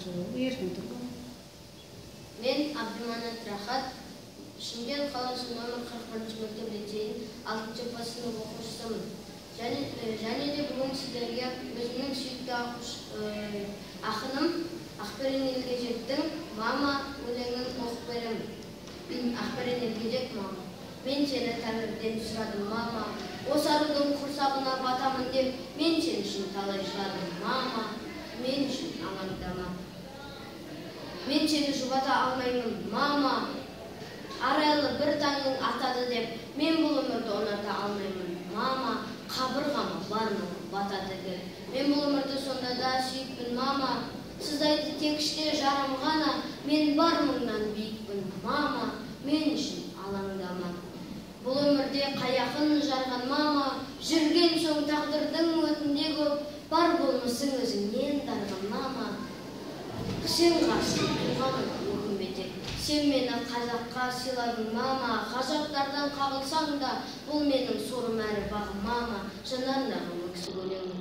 Еркін тұрған. Мен Абдыманат Рахат, Шымкент қаласы номер 41 мектеп лицейінің 6 Б сынып оқушысымын. Және де бүгін сіздерге өзімнің сүйікті ақыным Ақберен Елгезектің «Мама» өлеңін оқып беремін. Ақберен Елгезек, «Мама». Мен сені тәңірден сұрадым, мама, осы арудың құрсағына батамын деп, мен сен үшін талай жыладым, мама, мен үшін алаңдама. Мен сені жұбата алмаймын, мама, арайлы бір таңың атады деп, мен бұл өмірді ұната алмаймын, мама, қабырғама бар мұңым батады деп. Мен бұл өмірді сонда да сүйіппін, мама, сыздайды тек іште жарам ғана, мен бар мұңнан биікпін, мама, мен үшін алаңдама. Бұл өмірде қай ақын жарған, мама, жүрген соң тағдырдың өтінде көп, бар болмысың өзіңнен дарыған, мама. Сен ғашық туғаныма өкінбе тек, сен мені қазаққа сыйладың, мама, ғажаптардан қағылсаң да, бұл менің сорым әрі бағым, мама, жанарындағы өксік өлеңім.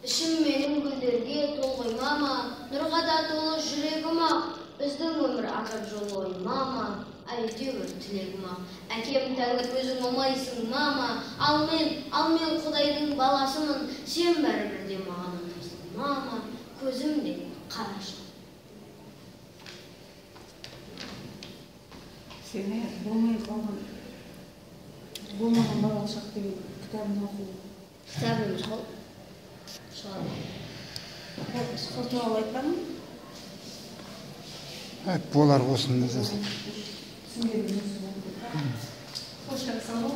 Ішім менің гүлдерге толғой, мама, нұрға да толы жүрегім ақ, біздің өмір азап жолы ғой, мама, әйтеуір тілегім ақ. Әкем тәңір өзің оңайсың, мама, ал мен Құдайдың баласымын, сен бәрібір де маған ұнайсың, мама, көзімдегі қарашығым. Сені болмай қалған, болмаған балалық шақ деген кітабын оқу. Кітап емес қой, шығарма. Сол туралы айтпадың? Болар осыны. Түсінгенім осы болды. Қош, сау бол.